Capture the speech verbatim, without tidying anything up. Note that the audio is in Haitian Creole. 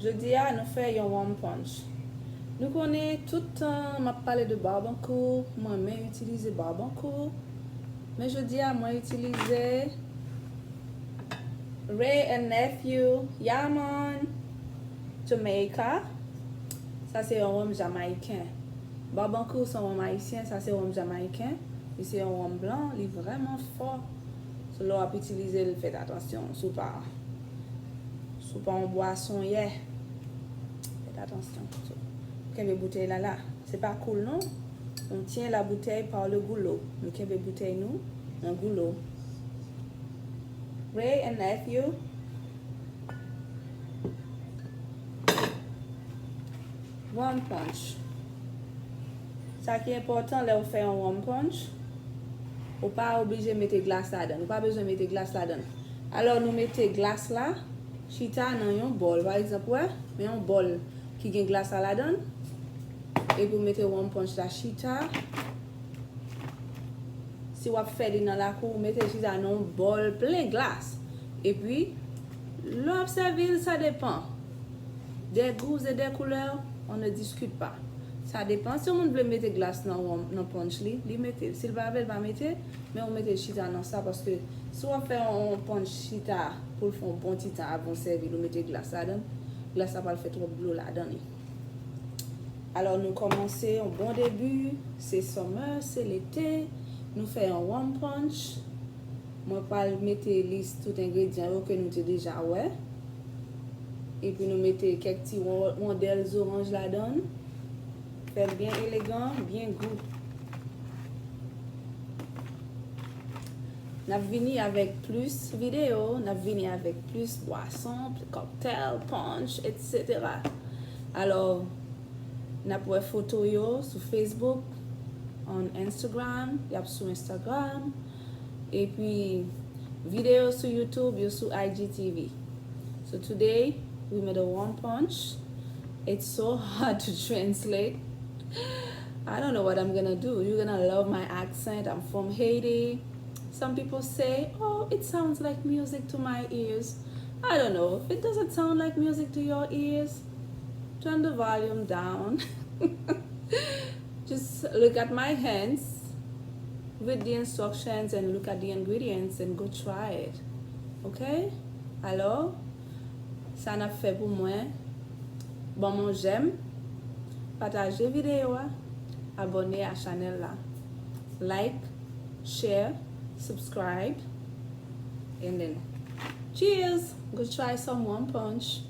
Jodi a nou fè yon rum punch. Nou konnen tout tan m ap pale de Barbancourt, mwen renmen itilize Barbancourt. Men jodi a mwen itilize Wray and Nephew, yeah man, Jamaica. Sa se yon rum jamayiken. Barbancourt se yon rum ayisyen, sa se rum jamayiken. Li se yon rum blan, li vrèman fò. So lè w ap itilize l, fèt atansyon. Si w pa, si w pa yon bwasonyè, fèt atansyon. So, kenbe boutèy la la. Se pa cool non. On tient la bouteille par le goulot. Nou kenbe boutèy nou nan goulo. Wray and Nephew. Rum punch. Sa ki enpòtan lè w fè yon rum punch, ou pa oblije mete glas ladan. Ou pa bezwen mete glas ladan. Alò, nou mete glas la chita nan yon bòl. Pa egzanp, wè, men yon bòl ki gen glas la ladan. Epi w mete rum punch la chita. Si w ap fè li nan lakou, ou mete chita nan yon bòl plen glas. Epi, lè w ap sèvi l, sa depan. Des goûts et des couleurs, on ne discute pas. Sa depan. Si yon moun vle mete glas nan rum, nan punch li, li mete l. Si l pa vle, l pa mete, men ou mete l chita nan sa, paske si w ap fè yon punch chita pou l fè yon bon ti tan avan w sèvi l, ou mete glas ladan, glas la pral fè twòp dlo ladan li. Alò, nou kòmanse yon bon debi. Se summer, se lete. Nou fè yon rum punch. Mwen pral mete lis tout engredyan yo ke nou te deja wè. Epi nou mete kèk ti won-, wondèl zoranj ladan. Fè l byen elegan, byen gou. N ap vini avèk plis videyo, n ap vini avèk plis bwason, cocktail, punch, et cetera. Alò, n ap wè foto yo sou Facebook, on Instagram, y ap sou Instagram. Epi, videyo sou YouTube, yo sou I G T V. So today, we made a rum punch. It's so hard to translate. I don't know what I'm gonna do. You're gonna love my accent. I'm from Haiti. Some people say, "Oh, it sounds like music to my ears." I don't know. If it doesn't sound like music to your ears, turn the volume down. Just look at my hands, read the instructions and look at the ingredients and go try it. Ok? Alò, sa n ap fè pou mwen. Ban m yon j'aime, pataje videyo a, abòne a chanèl la. Like, share, subscribe, and then cheers! Go try some rum punch.